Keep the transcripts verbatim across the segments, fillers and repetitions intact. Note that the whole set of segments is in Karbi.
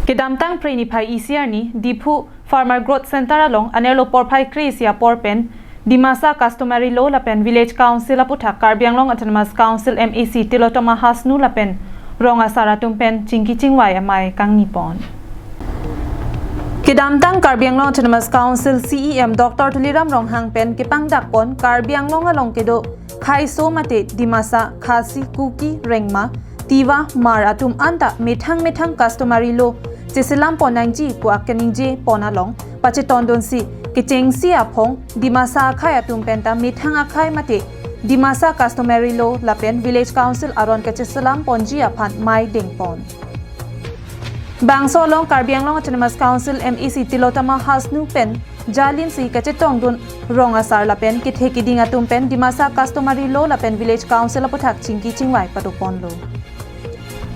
Kedamtang Phre niphai isi arni Diphu Farmer Growth Center along anerlo porphai kre-isi apor pen Dimasa Customary Law lapen Village Council aputhak Karbi Anglong Autonomous Council M A C Tilottama Hasnu lapen rong asar atum pen chingki chingvai amei kangni pon. Kedamtang Karbi Anglong Autonomous Council C E M Doctor Tuliram Ronghang pen kepangdak pon Karbi Anglong along kedo khaiso mate Dimasa, Khasi, Kuki, Rengma, Tiwa, Hmar atum anta methang methang customary law cheselam pon nangji pu akaningje pon along pachetondunsi kechengsi aphong Dimasa akhai atum penta methang akhai mate Dimasa Customary Law lapen Village Council aron kacheselam ponji aphan mei deng pon. Bangso along Karbi Anglong Autonomous Council M A C Tilottama Hasnu pen jalinsi kachetongdun rong asar lapen kethe keding atum pen Dimasa Customary Law lapen Village Council aputhak chingki chingvai pado ponlo.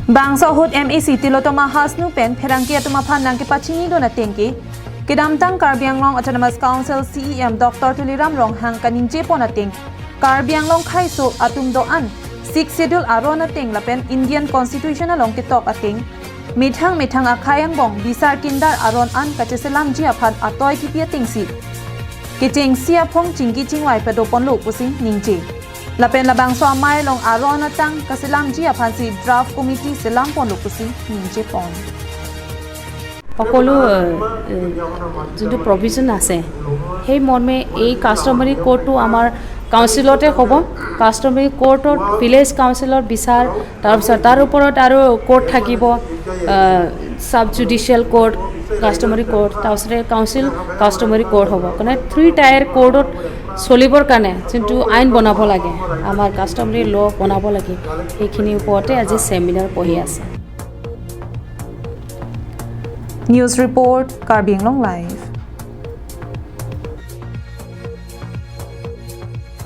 Bangso ahut M A C Tilottama Hasnu pen pherangke atum aphan nangkepachinidun ateng ke, kedamtang Karbi Anglong Autonomous Council C E M Doctor Tuliram Ronghang kaningje pon ateng, Karbi Anglong khaiso atum do-an Sixth Schedule aron ateng lapen Indian Constitution along ketok ateng, methang methang akhai angbong bisar kindar aron an kacheselamji aphan atoi kipi atengsi kechengsi aphong chingki chingvai pado ponlo pusi ningje. Lapen labangso amei along aron atang kaselamji aphansi draft committee selam ponlo pusi ningje pon. সকলো এ, এ, যোনটো প্ৰভিজন আছে, সেই মৰ্মে এই কাষ্টমাৰী কোডটো আমাৰ কাউন্সিলতে হ'ব। কাষ্টমাৰী কোডত ভিলেজ কাউন্সিলৰ বিচাৰ, তাৰপিছত তাৰ ওপৰত আৰু কোড থাকিব, ছাব জুডিচিয়েল কোড, কাষ্টমাৰী কোড, তাৰপিছতে কাউন্সিল কাষ্টমাৰী কোড হ'ব। মানে থ্ৰী টায়াৰ কোডত চলিবৰ কাৰণে যোনটো আইন বনাব লাগে, আমাৰ কাষ্টমাৰী ল' বনাব লাগে, সেইখিনিৰ ওপৰতে আজি ছেমিনাৰ বহি আছে। News report, Karbi Anglong Live.